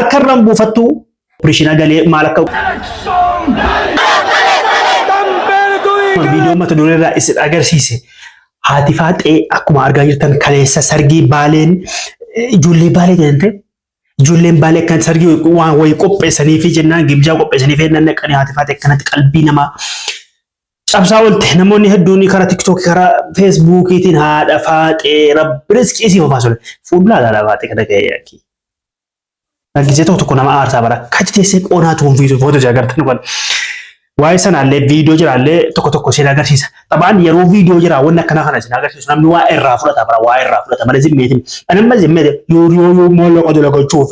Harka irraan buufattu opereeshina galee maal akka viidiyoo mata duree irraa isin agarsiise. Haati Faaxee akkuma argaa jirtan kaleessa sargii Baaleen ijoollee Baalee jedhamte ijoolleen Baalee akkanatti sargii waan wayii qopheessanii fi jennaan gibjaa qopheessanii fi jennaan naqanii Haati Faaxee akkanatti qalbii namaa cabsaa oolte. Namoonni hedduun karaa tiktookii karaa feesbuukiitiin haadha Faaxee rabbi riskii isii ofaa sole fuuldura haadha Faaxee kana ga'ee yakkii. Gisee tokko tokko nama aarsaa bara kachi teessee qoonaa tuunfiisu footoo ishee agartan kun. Waa'ee sanaallee viidiyoo jiraallee tokko tokko isheen agarsiisa. Taphaan yeroo viidiyoo jiraa wanni akkanaa kana isin agarsiisu namni waa irraa fudhata bara waa irraa fudhata malee zimmeetiin. Ani amma zimmeeti yoo yoo yoo maallaqa dalagachuuf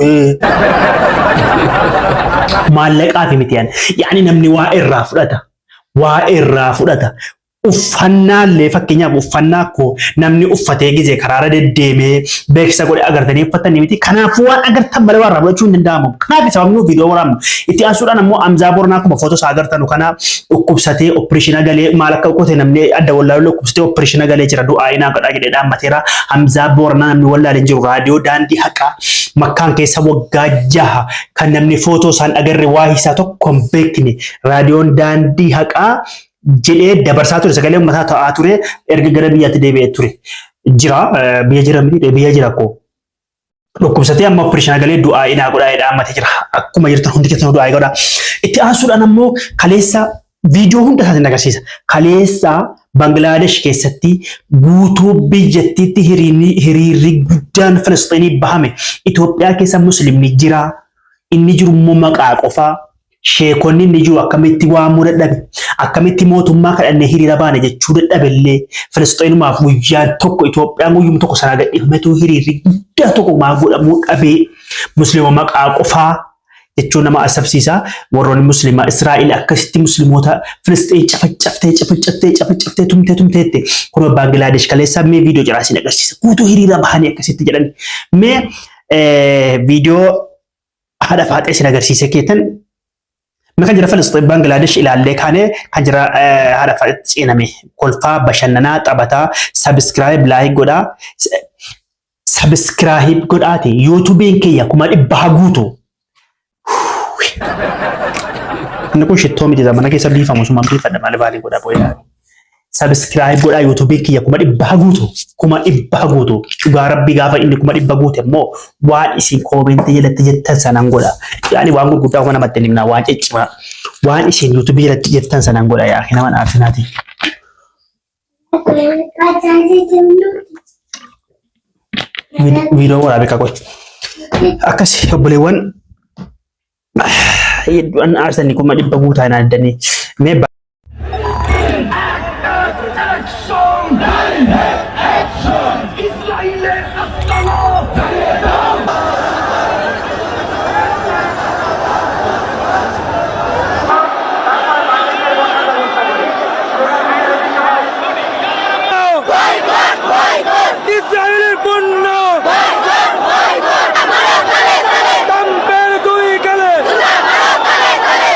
maallaqaafi miti yaani. Yaani namni waa irraa fudhata. Waa irraa fudhata. Uffannaallee fakkeenyaaf uffannaa koo namni uffatee gizee karaarra deddeemee beeksisa godhe agartanii uffattanii miti. Kanaafuu waan agartan malee waan irraa fudhachuu hin danda'amu. Kanaaf sababni nuuf viidiyoo waraabnu. Itti aansuudhaan ammoo Amzaa Boranaa akkuma footoo isaa agartanu kana dhukkubsatee opereeshina galee maal akka qote namni adda wallaalu dhukkubsatee opereeshina galee jira. Du'aa inaa godhaa jedhee dhaammateera. Amzaa Boranaa namni wallaalee hin jiru. Raadiyoo daandii haqaa makkaan keessa waggaa jaha kan namni footoo isaan agarre waa isaa tokko hin beekne. Raadiyoon daandii haqaa jedhee dabarsaa ture sagalee uummataa ta'aa ture erga gara biyyaatti deebi'ee ture. Jira biyya jira miti biyya jira koo. Dhukkubsatee amma opereeshina galee du'aa inaa godhaa jedhaa ammatee jira. Akkuma jirtan hundi keessanuu du'aa godhaa. Itti aansuudhaan ammoo kaleessa viidiyoo hunda isaatiin agarsiisa. Kaleessa Bangilaadesh keessatti guutuu biyyattiitti hiriirri guddaan Filisxiinii bahame. Itoophiyaa keessa muslimni jira. Inni jiru immoo maqaa qofaa. Sheekonni inni jiru akkamitti waamuu dadhabe, akkamitti mootummaa kadhannee hiriira baane jechuu dadhabe illee Filisxeenumaaf guyyaan tokko Itoophiyaan guyyuma tokko sanaa gadhiifametu hiriirri guddaa tokko maa godhamuu dhabee musliima maqaa qofaa jechuun nama asabsiisa. Warroonni musliimaa Israa'el akkasitti musliimoota Filisxeen cafacaftee cafacaftee cafacaftee tumtee tumteette. Kunoo Baangilaadesh kaleessaa mee viidiyoo jiraa isin agarsiisa. Guutuu hiriira bahanii akkasitti jedhan. Mee viidiyoo haadha Faaxee isin agarsiise keetan mee kan jira Filisxeen Baangilaadesh ilaallee kaane kan jira haadha Faaxeetti ceename kolfaa bashannanaa taphataa sabiskiraayib laayik godhaa sabiskiraayib godhaati yuutuubiin kiyya 100,000 haa guutu. Inni kun shittoo miti mana keessa biifamu sumaan biifadha malee baalii godhaa booyaa. Subscribe godhaa YouTube kiyya 100,000 guutu 100,000 guutu dhugaa rabbii gaafa inni 100,000 guute immoo waan isin koomentii jalatti jettan sanan godha yaani waan gurguddaa kuma namatti hin himnaa waan ciccimaa waan isin YouTube jalatti jettan sanan godha yaa nama dhaarsinaati. Viidiyoo waraabee qaqoy. Akkas obboleewwan hedduun aarsanii 100,000 guutaa hin addanii. Mee ইসরায়েলের পণ্য ট্রাম্পের দুই গালে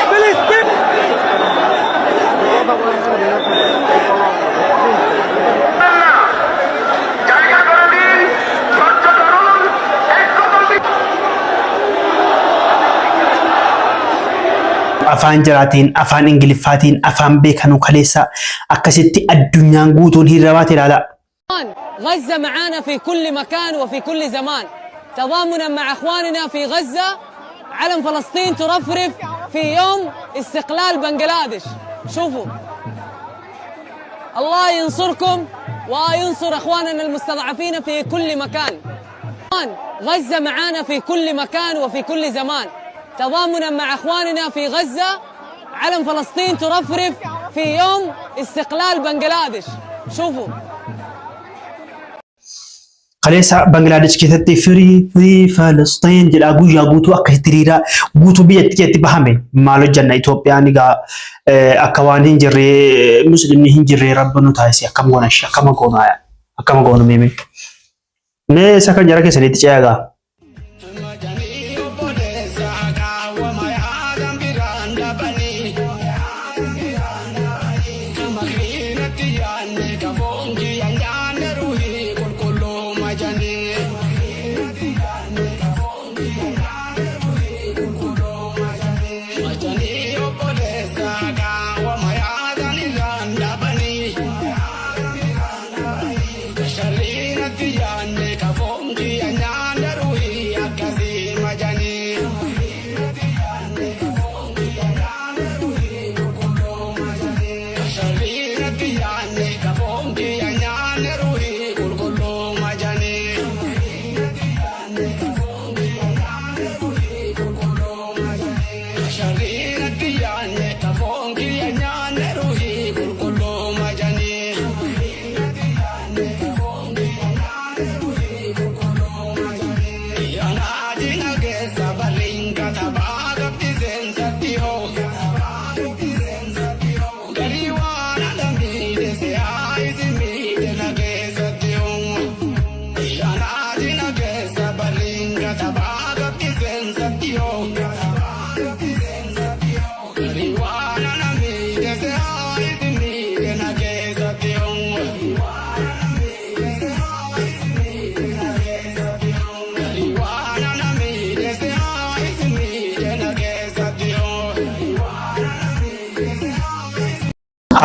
ফিলিস্তিন। জায়গা করে দিন, ধৈর্য ধরুন, এক কদম afaan jiraatiin afaan ingiliffaatiin afaan beekanuu kaleessa akkasitti addunyaan guutuun hiriira baate ilaalaa. غزة معانا في كل مكان وفي كل زمان تضامنا مع اخواننا في غزة علم فلسطين ترفرف في يوم استقلال بنغلاديش شوفوا الله ينصركم وينصر اخواننا المستضعفين في كل مكان غزة معانا في كل مكان وفي كل زمان تضامنا مع اخواننا في غزة علم فلسطين ترفرف في يوم استقلال بنغلاديش شوفوا Kaleessa Bangilaadesh keessatti firii firii Falastiin jedhaa guyyaa guutuu akkasitti hiriira guutuu biyyattii keessatti bahame. Maal hojjanna Itoophiyaan egaa akka waan hin jirre muslimni hin jirre rabbi nu taasise akkam goona ishee akkama goona akkama goonu meemee. Mee isa kan jara keessanitti ce'aa egaa.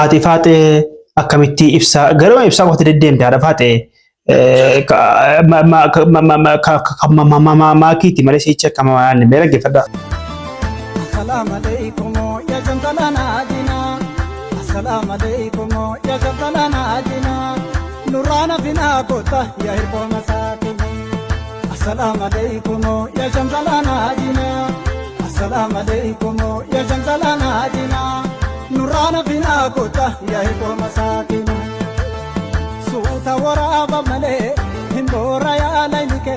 Haati Faaxee akkamitti ibsaa garuma ibsaa qofatti deddeemte haadha Faaxee maakiiti malee siichi akka mamaan mee dhaggeeffadhaa. Assalamu alaikum ya jamtala ajina. Assalamu alaikum ya jamtala ajina. Nurana fina kota ya hirbo masakina. Assalamu alaikum ya jamtala ajina. Assalamu alaikum ya jamtala ajina. Nurana fina kota ya hirbo masakina. Suuta waraaba malee hin boora yaalaynike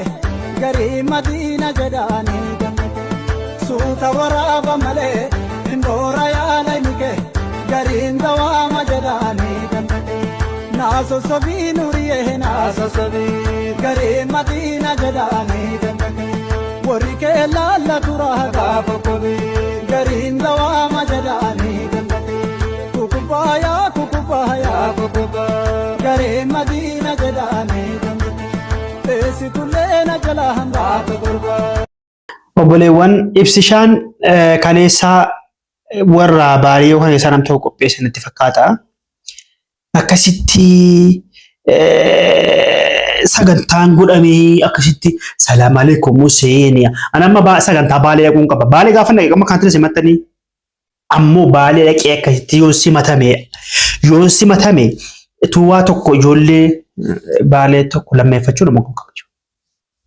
garii Madiina jedhaanii gammate. Suuta waraaba malee hin boora yaalaynike gariin dawaama jedhaanii gammate. Naasosobii nuriyee naasosobii garii Madiina jedhaanii gammate. Warri kee laalla turaa gaafa kobii gariin dawaama jedhaanii gammate. Kukubaayaa kukubaayaa kukubaa garee Madiina jedhaanii gammate. Teessitullee na jala hambaata gurbaa. Obboleewwan, ibsishaan kaleessaa warra baarii yookaan keessaa nam tokko qopheessan natti fakkaata. Akkasitti sagantaan godhamee akkasitti salaam alaikum Hussein. Ani amma sagantaa Baalee dhaquun qaba. Baalee gaafa dhaqe amma kan simattanii ammoo Baalee dhaqee akkasitti yoon simatame tuwaa tokko ijoollee Baalee tokko lammeeffachuu nama kun kabaju.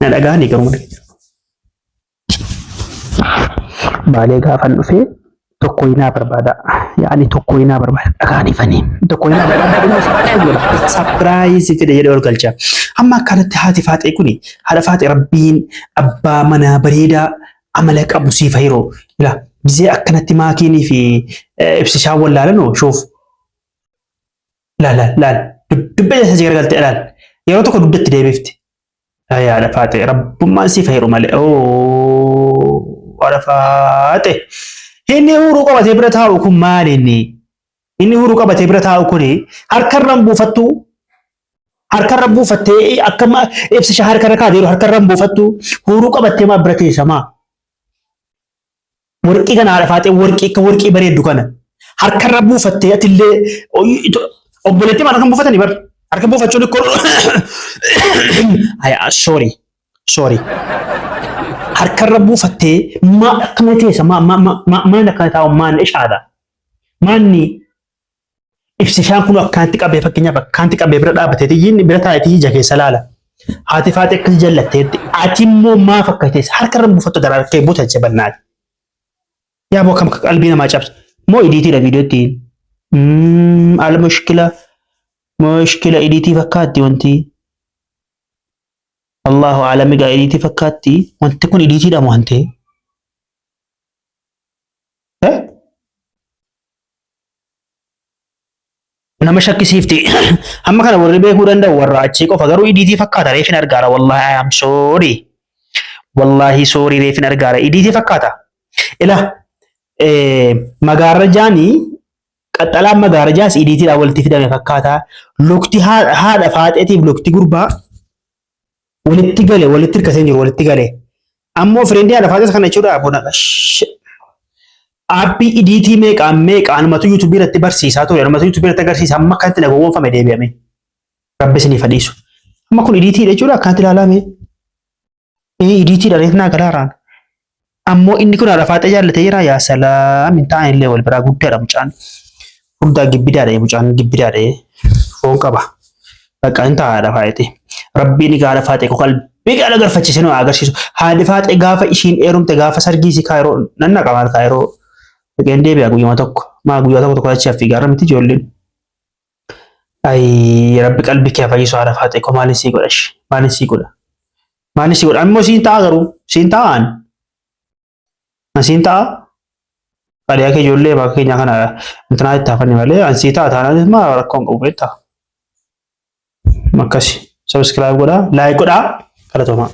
Na dhagahanii garuu mana keessa. Baalee gaafan dhufee tokko hinaa barbaada. Yaani tokko hinaa barbaada. Dhagaanii fanii. Tokko hinaa barbaada. Surprise fide jedhee ol galcha. Amma akkanatti haati Faaxee kuni, haadha Faaxee, Rabbiin abbaa manaa bareedaa amala qabu siif yeroo. Ila gizee akkanatti maakiinii fi ibsishaan wallaalanoo shoof. Laal, laal, laal. Dubbii isa garagalte laal. Yeroo tokko dugdatti deebifti. Haadha Faaxee, rabbummaan siif heeru malee. Haadha Faaxee. Inni huuruu qabatee bira taa'u kun maali inni? Inni huuruu qabatee bira taa'u kun harkarraan buufattu, harkarra buufattee akka ibsisha harkarra kaatee jiru harkarraan buufattu, huuruu qabattee maa bira teessa maa? Warqii kana, haadha Faaxee, warqii akka warqii bareeddu kana harkarra buufattee atillee obboleettii maal harka buufatanii bar harka buufachuun ikkoo. Sorry, sorry, harkarra buufattee maa akkana teessa? Maa maa maa maal akkana taa'u? Maan ishaadha maanni ibsishaan kun akkanatti qabee, fakkeenyaaf akkanatti qabee bira dhaabbatee xiyyiin bira taa'ee ija keessa laala. Haati Faaxee akkas jallatteetti ati immoo maaf akka teessa harkarra buufattu daraara kee buuta jabannaati. Yaa boo, akkam qalbii namaa cabsa. Moo editiidha viidiyootti? Al mushkila mushkila, edit fakkaatti wanti. Allahu a'lam, egaa edit fakkaatti wanti kun, editiidha moo wanti? Eh? Nama shakkisiifti. Amma kana warri beekuu danda'u warra achii qofa, garuu edit fakkaata, reefin argaara. Wallahi, I am sorry. Wallahi sorry, reefin argaara. Edit fakkaata. Ila magaarrajaanii qaxxalaan magaarrajaas editiidhaan walitti fidame fakkaata. Lukti haadha Faaxeetiif lukti gurbaa walitti gale, walitti hirkatee jiru walitti gale. Ammoo friendii haadha Faaxees kana jechuudha bona. App edit meeqaan meeqaan matu YouTube irratti barsiisaa ture, matu YouTube irratti agarsiisa, amma akkanatti na gowwoomfame deebi'ame. Rabbi isiniif hadhiisu. Amma kun editiidha jechuudha akkanatti ilaalame. Editiidha, reef naa galaaraan. Ammoo inni kun haadha Faaxee jaallatee jira, yaa salaam, hin ta'an illee wal biraa guddaadha mucaan. Furdaa gibbidaadha mucaan, gibbidaadha, foon qaba. Bakka hin ta'a haadha Faaxee. Rabbiin egaa haadha Faaxee koo qalbii gaala galfachiisee nu agarsiisu. Haadhi Faaxee gaafa ishiin heerumte, gaafa sargiisii Kaayiroo nan naqa, maal, Kaayiroo dhaqeen deebi'a guyyuma tokko. Maa guyyaa tokko tokko achi affii gaara miti ijoolleen. Ayi, Rabbi qalbii kee fayyisu, haadha Faaxee koo, maalin sii godha ishee? Maalin sii godha? Maalin sii godha? Ammoo siin ta'a, garuu siin ta'aan. Siin ta'a. Qaliyaa kee ijoollee bakka keenya kana intinaa itti hafani malee an sii ta'a taanaan maa rakkoon qabu beektaa. Akkasi. Subscribe godhaa, like godhaa. Galatoomaa.